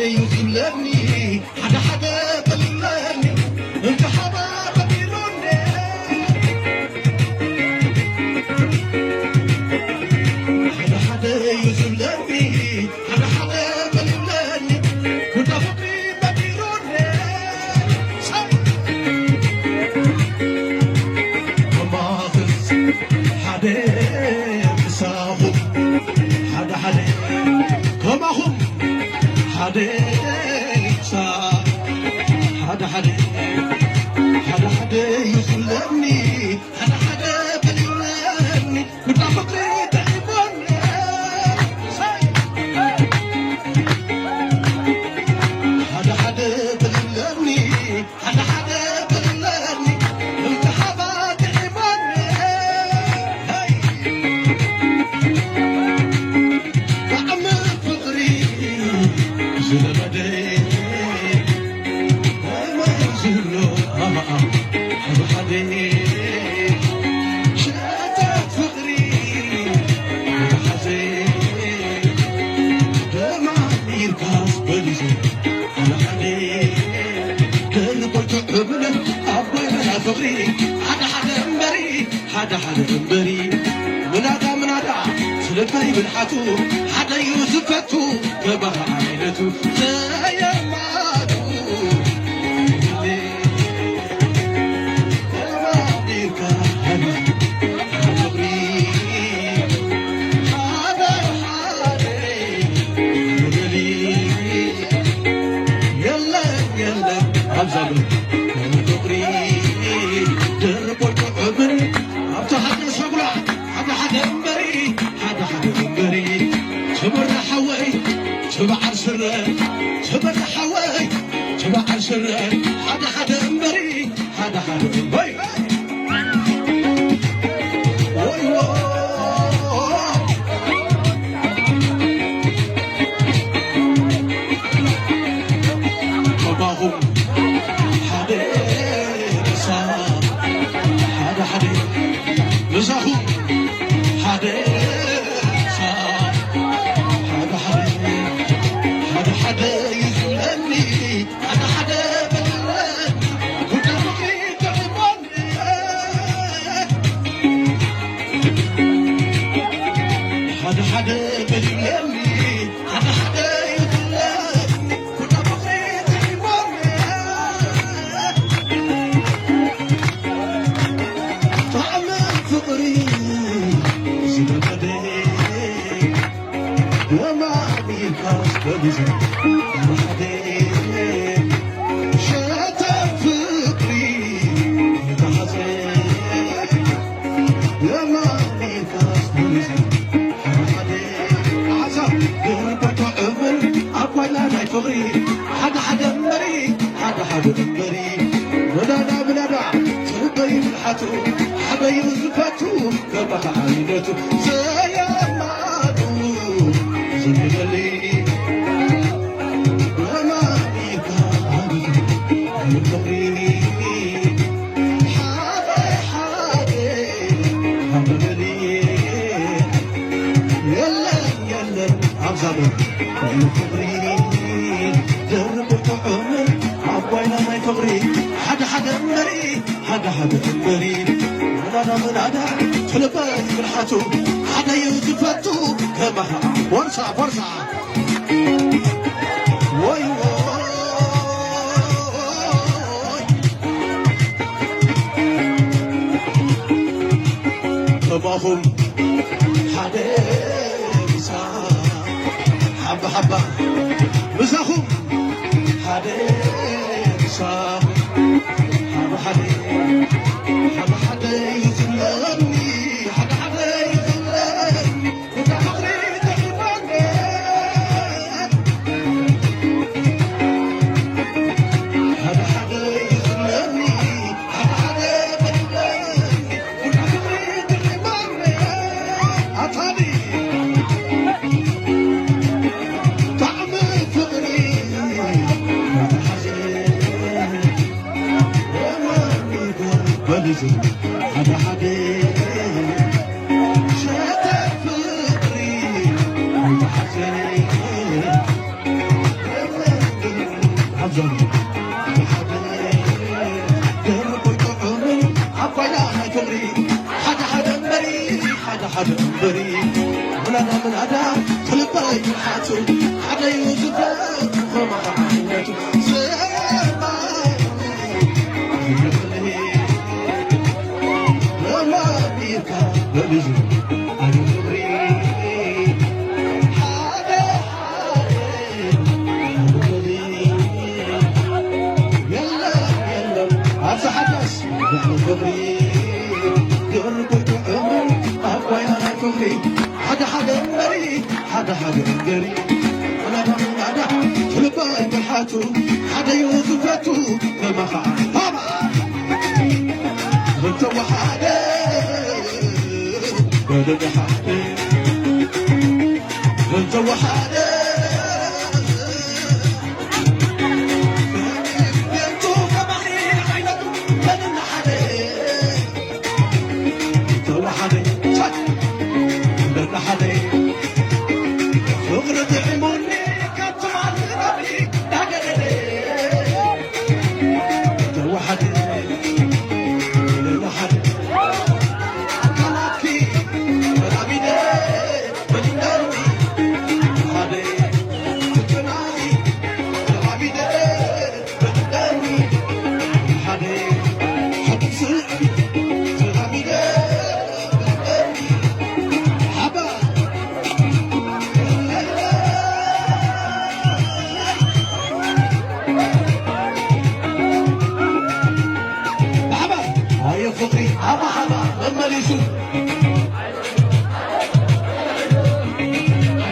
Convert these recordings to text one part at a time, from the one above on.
እዩ ዝብለኒ፣ ሓደ ሓደ በሊለኒ፣ እንተሓባበሪሉኒ። ሓደ ሓደ እዩ ዝብለኒ፣ ሓደ ሓደ በሊለኒ፣ ጉዳ ፍቕሪ በዲሩኒ። ከማኽስ ሓደ ምሳኹም፣ ሓደ ሓደ ከማኹም፣ ሓደ ምሳ፣ ሓደ ሓደ፣ ሓደ ሓደ ይኹለኒ፣ ሓደ ሓደ በሊለኒ፣ ጉዳ ፍቕሪ ተዒቦኒ። ሓደ ሓደ በሊለኒ፣ ሓደ ሓደ በለኒ፣ እምተሓባ ጥዒማኒ። ሄይ! ጣዕሚ ፍቕሪ ዝለመደ፣ መን ዝብሎ፣ ሓደ ሓደ ሸተት ፍቕሪ ተሓዘ፣ ደማሚርካስ በሊዘ። ሓደ ሓደ ደርቦ ትዕብለ ኣብ ጎይታና ፍቕሪ ሓደ ሓደ እምበሪ፣ ሓደ ሓደ እምበሪ። ምናዳ ምናዳ ስለታይ ብልሓቱ ሓደ እዩ ዝፈቱ፣ በባኻ ዓይነቱ ዘየማቱ። ትብራ ሓወይ፣ ትብዓር ስረ፣ ትብራ ሓወይ፣ ትብዓር ስረ፣ ሓደ ሓደ እምበሪ፣ ሓደ ሓደ እምበሪ። ወይ፣ ወይ። ኣባኹም ሓደ ምሳ፣ ሓደ ሓደ ምሳኹም ሓደ ምሳ፣ ሓደ ሓደ፣ ሓደ ሓደ ይዝለኒ፣ ሓደ ሓደ በለኒ፣ ጉዳ ፍቕሪ ተዕቦኒ። ሓደ ሓደ በሊለኒ፣ ሓደ ሓደ ይብለኒ፣ ኩዳ ፍቕሪ ትሪሞኒ። ጣዕሚ ፍቕሪ ዝለመደ፣ የማን ይካስ በሊዘ፣ ሓደ ሸተ ፍቕሪ ተሓዘ። ሓደ ሓደ እምበሪ፣ ሓደ ሓደ እምበሪ፣ ወዳዳ ብላዳ፣ ጽበይ ብልሓቱ፣ ሓበዩ ዝፈቱ፣ በባኻ ዓይነቱ፣ ዘየማኑ ዝምለሊ። ሓደ ሓደ እምበሪ፣ ሓደ ሓደ እምበሪ፣ ወላዳ ወላዳ፣ ተለባይ ብልሓቱ፣ ሓደ እዩ ዝፈቱ፣ ከማኻ፣ ቦርሳ፣ ቦርሳ። ወይ፣ ወይ። ከማኹም ሓደ ምሳ፣ ሓባ፣ ሓባ፣ ምሳኹም ሓደ ምሳ፣ ሓደ፣ ሓደ፣ ሓደ፣ ሓደ ይዝለኒ፣ ሓደ፣ ሓደ ይዝለኒ። ሓደ ሓደ ሸተ ፍቕሪ ኣይተሓዘ። ፍቕሪ፣ ግብሪ ብርቱዕ እምሪ፣ ኣብ ጓይላ ናይ ፍቕሪ፣ ሓደ ሓደ እምበሪ፣ ሓደ ሓደ እምበሪ። ኣናዳ፣ ኣናዳ፣ ትልባይ ብልሓቱ፣ ሓደ እዩ ዝፈቱ፣ ከማኻ ሃባ። እንተወሓደ፣ በደደ ሓደ፣ እንተወሓደ፣ ኣየ ፍቕሪ ሃባ ሃባ መመሊሱ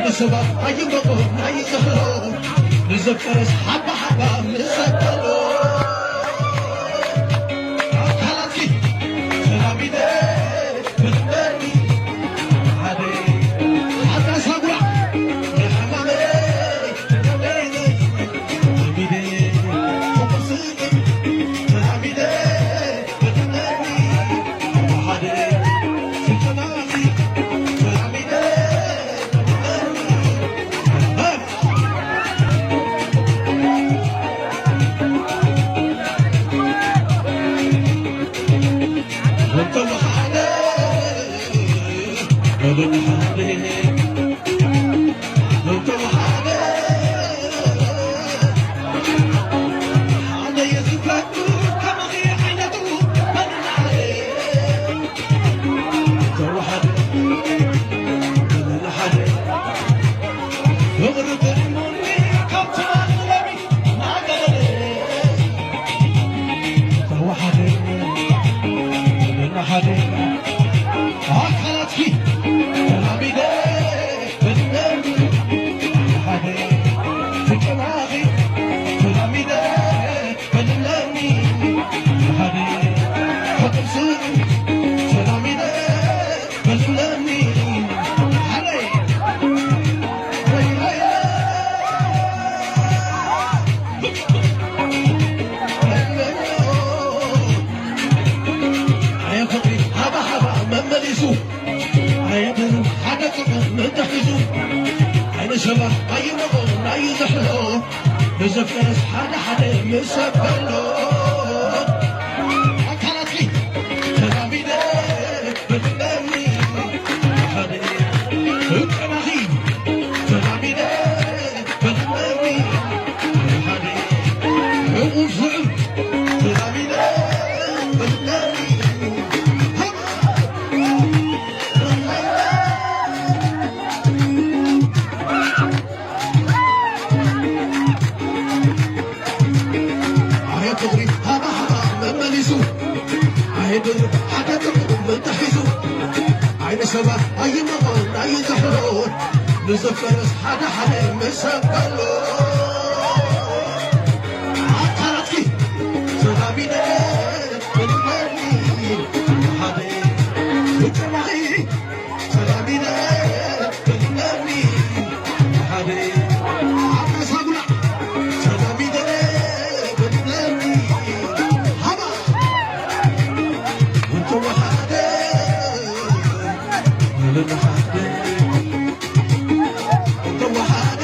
ንሰባት ኣይበቑ ናይ ዘኽሎ ንዘፍቀረስ ሓባ ሓባ ምሰቀሎ ኣካላትኪ ተላሚደ ብትበኒ ሓደ ሓታ ሳጉራ ንሕማመይ ተላሚደ ተላሚደ ኣየ ፍቕሪ ሃባ ሃባ መመሊሱ ኣየ ድሩ ሓደ ጥዑም እንተሒዙ ኣይነ ሸባ ኣይመቖ ናይ ዘሕሎ ብዘፍቀረስ ሓደ ሓደ ምሰበሎ ኣካላትኪ ተላሚደ ብትበኒ ሓደ እቀናኺ ተላሚደ ኣየ ፍቕሪ ሃባ ሃባ መመሊሱ ኣየ ድሩ ሓደ ጥዑም እንተሒዙ ኣይነ ሰባት ኣይመቐ ናይ ዘሕሎ ንዘፍቀረስ ሓደ ሓደ ምሰበሎ ኣካላትኪ ተላሚደ ብትበኒ ሓደ እቀናኺ ተላሚደ ብትበኒ ሓደ ኣካሳጉላ ተላሚደ ብትበኒ ሃባ እንተወሓደ እንተወሓደ